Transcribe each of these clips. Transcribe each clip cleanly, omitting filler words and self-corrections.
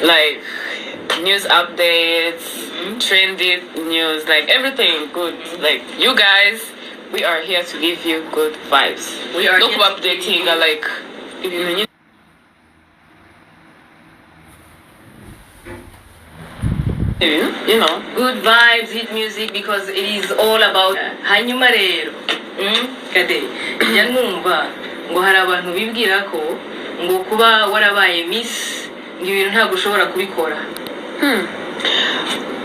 Like news updates, trendy news, like everything good. Like you guys, we are here to give you good vibes. We are No here kuba to updating give you- like ibintu nyine, you know. Good vibes, hit music, because it is all about. Hanyuma rero, Kade, njya numva ngo hari abantu bibwira ko ngo kuba warabaye Miss ngo ibintu ntabwo ushobora kubikora.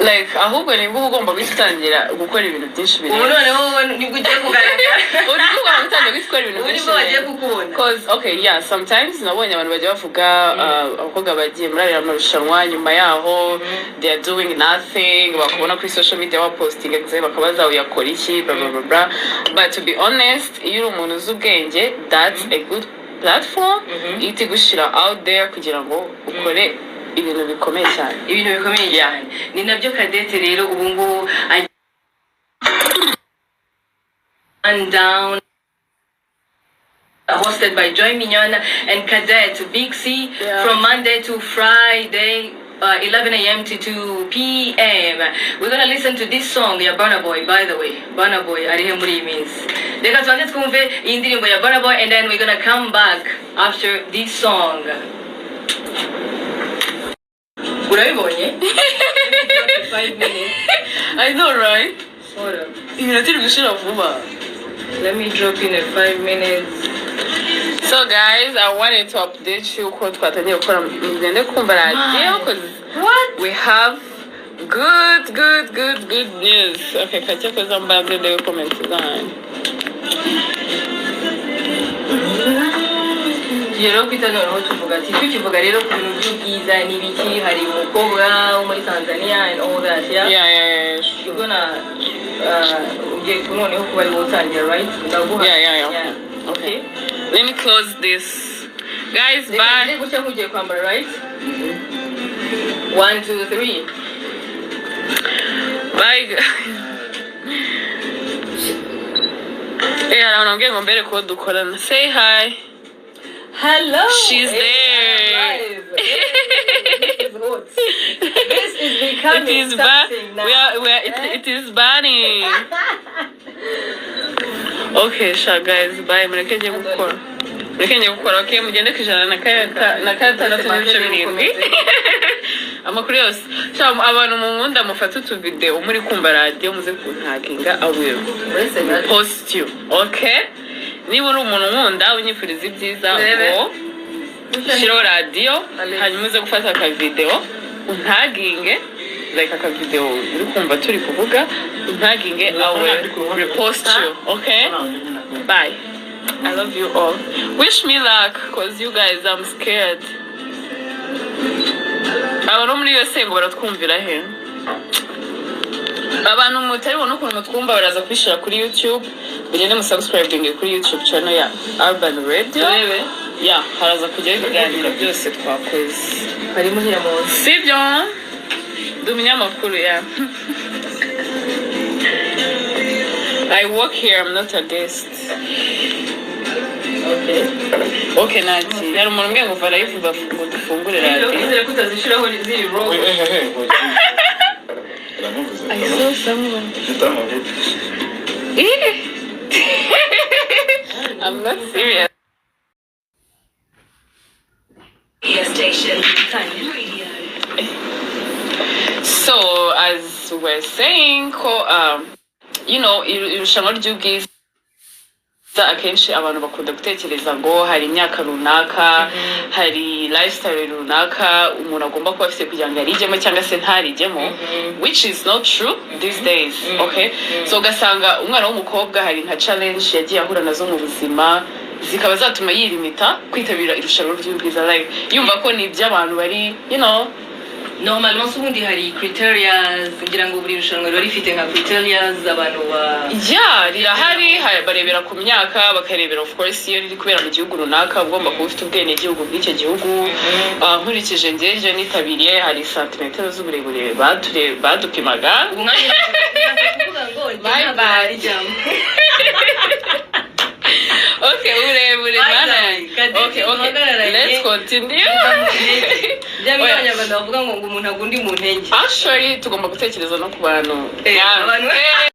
Like ahubwo nibwo uba ugomba guhita utangira gukora ibintu byinshi Ubu birenze. Noneho wowe nibwo ugiye kugaragara. Ubu nibwo ugomba gutangira guhita ukora ibintu Ubu byinshi nibwo bagiye birenze. kukubona. 'Cause, okay, yeah, sometimes nabonye abantu bajya bavuga, abakobwa bagiye muri ariya marushanwa, nyuma yaho they are doing nothing, bakubona kuri social media wapostinga, bakabaza uyakora iki, blah blah blah blah. But to be honest, iyo uri umuntu uzi ubwenge, that's a good platform ihita igushyira out there kugira ngo ukore ibintu bikomeye cyane. Ibintu bikomeye cyane. Ni nabyo Cadette rero ubu ngubu and down, hosted by Joy Mignona and Cadet Big C from Monday to Friday, 11 a.m. to 2 p.m. We're gonna listen to this song ya Burna Boy. By the way, Burna Boy ari he muri iyi minsi? Reka tubanze twumve iyi ndirimbo ya Burna Boy and then we're gonna come back after this song. Urabibonye? 5 minutes. I know, right? Hold up. Iminota iri gushira vuba. Let me drop in a 5 minutes. So guys, I wanted to update you ko twatangiye gukora. Mugende kumva radiyo 'cause What? We have good, good, good, good news. Okay, kajya koza mbanze ndebe comment zanyu. Tugiye rero kwita noneho tuvuga ati tukivuga rero ku bintu by'ubwiza n'ibiki, hari umukobwa wo muri Tanzania and all that, yeah? Yeah, sure. You're gonna ugiye noneho kuba ari wowe utangira, right? Ndaguha. Yeah. Okay, let me close this, guys. Reka Bye. ngire gutya nk'ugiye kwambara, right? One, two, three. Bye guys. Eh, hari abantu bambwiye ngo mbere ko dukorana. Say hi. Hello. She's Hey, there. I'm live. Hey, this is hot. This is becoming It is ba something now. We are it, Eh? It is burning. Okay, sha guys, bye. Mureke njye gukora, mureke njye gukora. Okay, mugende ku 106.7, amakuru yose. Sha, abantu mu nkunda mufate utuvideo muri kumva radiyo, muze kuntaginga, I will Uretse gato. post you, okay? Niba uri umuntu nkunda unyifuriza ibyiza, Urebe. ngo shiraho radiyo, Alex. hanyuma uze gufata akavideo untaginge, like akavideo uri kumva turi kuvuga, untaginge, I will repost you. Okay, bye. I love you all. Wish me luck, 'cause you guys, I'm scared. Abantu bo muri USA ngo baratwumvira he? Abantu mutari bubone ukuntu mutwumva, baraza kubishyira kuri YouTube. Mugende musubscribing kuri YouTube channel ya Urban Radio. Turebe. Ya, haraza kujyaho ibiganiro byose twakoze. Harimo hira munsi. Sibyo? Ndi umunyamakuru ya. I work here, I'm not a guest. Okay. Okay, naki hari umuntu umbwiye ngo va live ngo dufungure radiyo. Nizere ko utazishiraho ziri raw. I saw someone. Eh. I'm not serious. Station. So, as we're saying, ko, irushanwa ry'ubwiza akenshi abantu bakunda gutekereza ngo hari imyaka runaka, hari lifestyle runaka umuntu agomba kuba afite kugira ngo arijyemo cyangwa se ntarijyemo, which is not true these days. Okay, so ugasanga umwana w'umukobwa hari nka challenge yagiye ahura nazo mu buzima, zikaba zatuma yirimita kwitabira irushanwa ry'ubwiza, like yumva ko ni iby'abantu bari Normalement se ubundi hari criterias? Ngira ngo buri rushanwa riba rifite nka criterias abantu ba Yeah, rirahari. Barebera ku myaka, bakarebera, of course, iyo riri kubera mu gihugu runaka ugomba kuba ufite ubwenegihugu bw'icyo gihugu. Ah, nkurikije njye iryo nitabiriye, hari santimetero z'uburebure badupimaga. Ubu nkanjye kuvuga ngo njye Bye ntabwo bye. narijyamo. Okay, uburebure. Bye Mana bye. yanjye. Cadette Okay, duhagararanye. let's continue. Bya bindi Oya. Abanyarwanda bavuga ngo umuntu agwa undi mu ntege. Actually, tugomba gutekereza no ku bantu. Abantu-